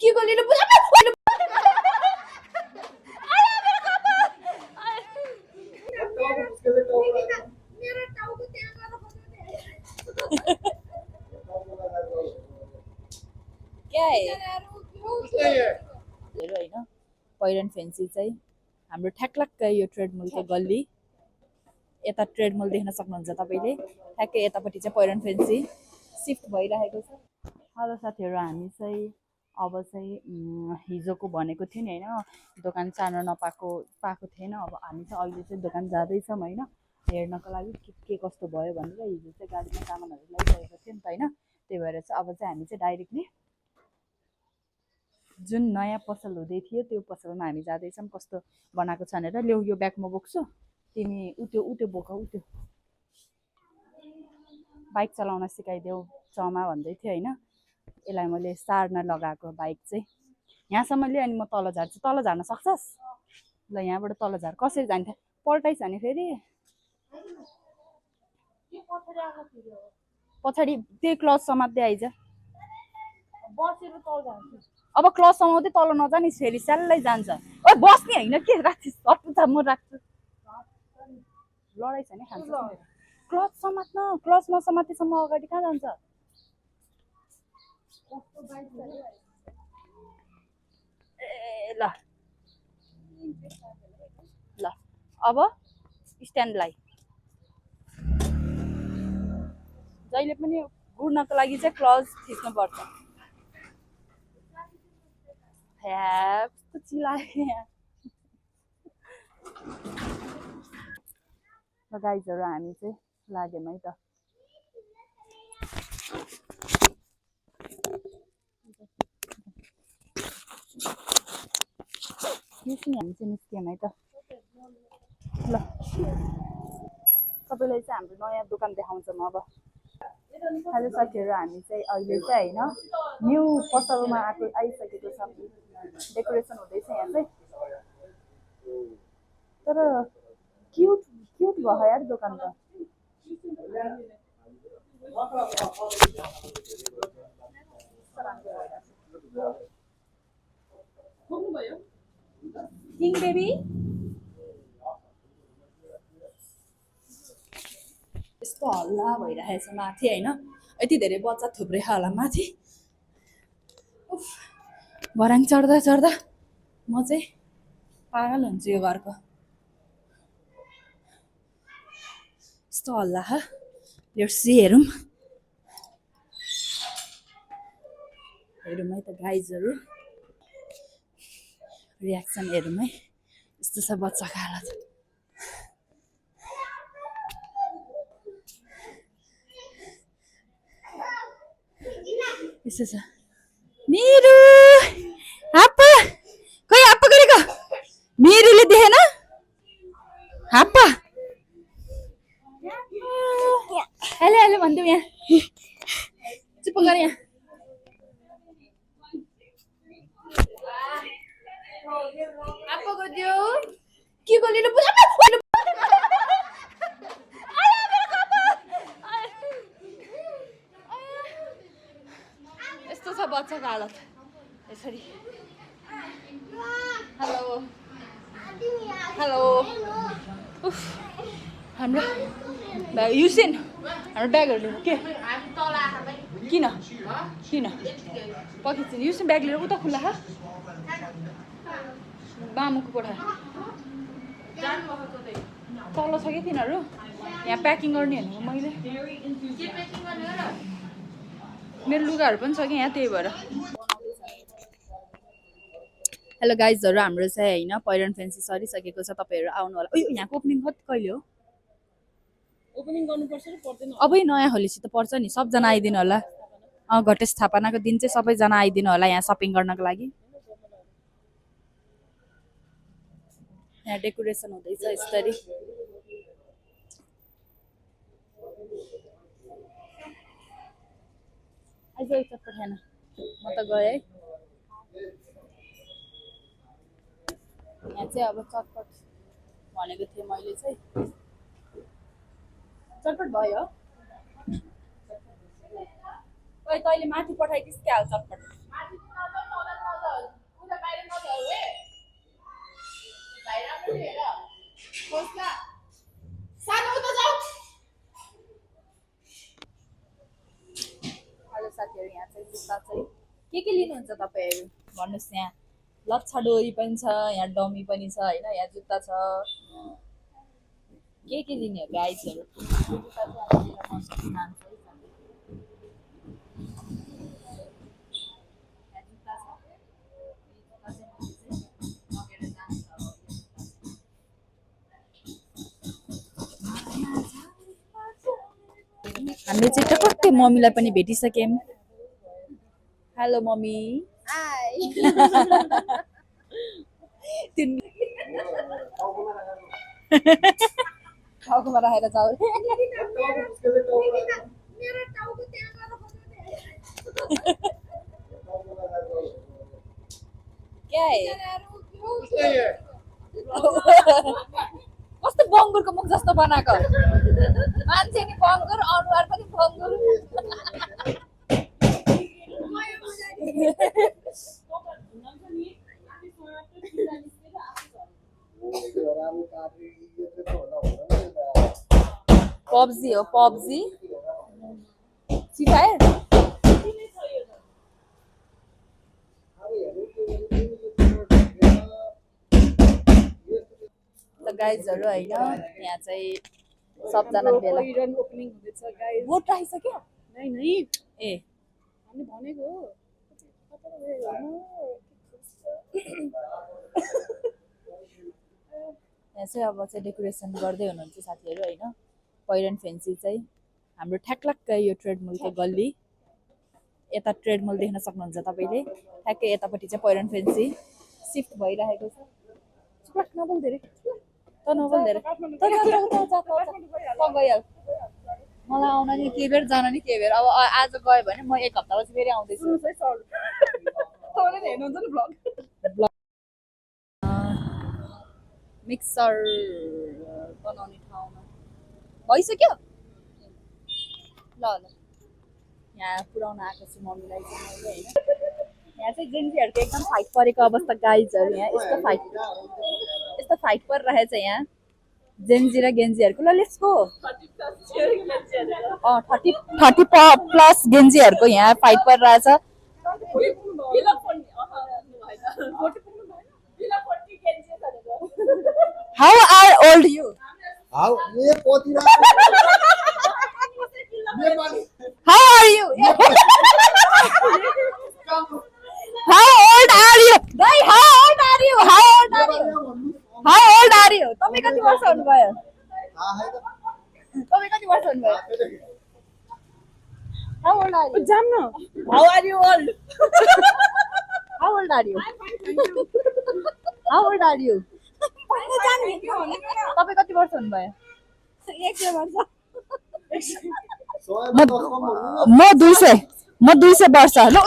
के गर्नु बुझ्नु क्या हेर होइन पहिरन फेन्सी चाहिँ हाम्रो ठ्याक्लक्क यो ट्रेडमिलको गल्ली यता ट्रेडमिल देख्न सक्नुहुन्छ तपाईँले ठ्याक्कै यतापट्टि चाहिँ पहिरन फेन्सी सिफ्ट भइरहेको छ। हेलो साथीहरू, हामी चाहिँ अब चाहिँ हिजोको भनेको थियो नि होइन दोकान चाहन पाएको थिएन। अब हामी चाहिँ अहिले चाहिँ दोकान जाँदैछौँ होइन हेर्नको लागि के कस्तो भयो भनेर। हिजो चाहिँ गाडीमा सामानहरू ल्याइसकेको थियो नि त होइन, त्यही भएर चाहिँ अब चाहिँ हामी चाहिँ डाइरेक्टली जुन नयाँ पसल हुँदै थियो त्यो पसलमा हामी जाँदैछौँ। कस्तो बनाएको छ भनेर। ल्याउ यो ब्याग म बोक्छु, तिमी उठ्यो बोक उठ्यो। बाइक चलाउन सिकाइदेऊ चमा भन्दै थियो होइन। यसलाई मैले सार्न लगाएको बाइक चाहिँ यहाँसम्म ल्यायो अनि म तल झार्छु। तल झार्न सक्छस्? ल यहाँबाट तल झार। कसरी जान्छ? पल्टाइस भने फेरि पछाडि त्यही क्लच समात्दै आइज। बसेर तल जान्छु। अब क्लच समाउँदै तल नजाने फेरि स्याल्लै जान्छ। ओ बस्ने होइन के राख्छस्? हट्नु त म राख्छु। लडाइँ छ नि खान्छ क्लच समात्न। क्लच नसमातेसम्म अगाडि कहाँ जान्छ? ए ल ल अब स्ट्यान्डलाई जहिले पनि गुड्नको लागि चाहिँ क्लच थिच्नुपर्छ। कस्तो चिलायो यहाँ। र गाइजहरू हामी चाहिँ लाग्यौँ है त। निस्क्यौँ हामी चाहिँ निस्क्यौँ है त। ल सबैलाई चाहिँ हाम्रो नयाँ दोकान देखाउँछौँ अब। हेलो साथीहरू, हामी चाहिँ अहिले चाहिँ होइन न्यू पसलमा आइसकेको छ। डेकोरेसन हुँदैछ यहाँ चाहिँ। तर क्युट क्युट भयो यार दोकान त। किङ बेबी यस्तो हल्ला भइरहेछ माथि होइन। यति धेरै बच्चा थुप्रै होला माथि। भराङ चढ्दा चढ्दा म चाहिँ पागल हुन्छु यो घरको। यस्तो हल्ला हेरौँ है त गाइजहरू। रियाक्सन हेरौँ है। यस्तो छ बच्चाको हालत। यस्तो छ मेरो हाप्पा। खै हाप्पा गरेको मेरोले देखेन हाप्पा। हेलो हेलो भनिदेऊ यहाँ। चुप गर यहाँ। हाप्पा गरिदियो के गर्नु बुझ्नु। यस्तो छ बच्चाको हालत यसरी। हेलो हेलो हाम्रो युसेन हाम्रो ब्यागहरू लिनु के किन किन पखिचिन युसेन ब्याग लिएर उता खुल्ला मामुको कोठा तल छ कि तिनीहरू। यहाँ प्याकिङ गर्ने भनेको मैले मेरो लुगाहरू पनि छ कि यहाँ त्यही भएर। हेलो गाइजहरू, हाम्रो चाहिँ होइन पहिरन फेन्सी सरिसकेको छ। तपाईँहरू आउनु होला। उयो यहाँको ओपनिङ कहिले हो? ओपनिङ गर्नुपर्छ र पर्दैन? अबै नयाँ खोलेपछि त पर्छ नि। सबजना आइदिनु होला। घटेश स्थापनाको दिन चाहिँ सबैजना आइदिनु होला यहाँ सपिङ गर्नको लागि। यहाँ डेकोरेसन हुँदैछ यसरी। आइज चटपट खान। म त गएँ है। यहाँ चाहिँ अब चटपट भनेको थिएँ मैले चाहिँ। चटपट भयो। ओइ तैँले माथि पठाइदिस् क्या चटपट। हेलो साथीहरू, यहाँ चाहिँ जुत्ता चाहिँ के लिनुहुन्छ तपाईँहरू भन्नुहोस्। यहाँ लच्छा डोरी पनि छ, यहाँ डमी पनि छ होइन, यहाँ जुत्ता छ। के लिने हो गाइजहरू? जुत्ता चाहिँ अब लिएर बस्नु जान्छ है। यहाँ जुत्ता छ, जुत्ता चाहिँ लगेर जान्छ। हामीले चाहिँ टक्कै मम्मीलाई पनि भेटिसक्यौँ। Hello mummy. हाय। टाउकोमा राखेर जाऊ। क्या है? कस्तो बङ्गुरको मुख जस्तो बनाएको मान्छे नि बङ्गुर, अनुहार पनि बङ्गुर। पब्जी हो, पब्जी फ्री फायर। त गाइजहरू होइन, यहाँ चाहिँ सबजना भेला ओपनिङ हुँदैछ गाइस। भोट राखिसक्यो? नै ए हामीले भनेको यहाँ चाहिँ अब चाहिँ डेकोरेसन गर्दै हुनुहुन्छ साथीहरू होइन। पैरन फेन्सी चाहिँ हाम्रो ठ्याक्लक्कै यो ट्रेडमिलको गल्ली, यता ट्रेडमिल देख्न सक्नुहुन्छ तपाईँले। ठ्याक्कै यतापट्टि चाहिँ पैरन फेन्सी सिफ्ट भइरहेको छ। नबोल धेरै त, नबोल धेरै गइहाल। मलाई आउन नि के बेर, जान नि के बेर। अब आज गयो भने म एक हप्तापछि फेरि आउँदैछु। मिक्सर बनाउने ठाउँमा भइसक्यो। ल ल यहाँ पुऱ्याउन आएको छु मम्मीलाई चाहिँ मैले होइन। यहाँ चाहिँ जेन्जीहरूको एकदम फाइट परेको अवस्था गाइजहरू। यहाँ यस्तो फाइट परिरहेछ यहाँ जेन्जी र गेन्जीहरूको। ल लेट्स गो। 30 प्लस गेन्जीहरूको यहाँ फाइट परिरहेछ। How old are you? How are you? How old are you? Guy, how old are you? How old are you? तपाईं कति वर्ष हुनुभयो? तपाईं कति वर्ष हुनुभयो? How old are you? जान्न। How are you old? How old are you? How old are you? तपाईं कति वर्ष हुनुभयो? 1 वर्ष। म 200 वर्ष। ल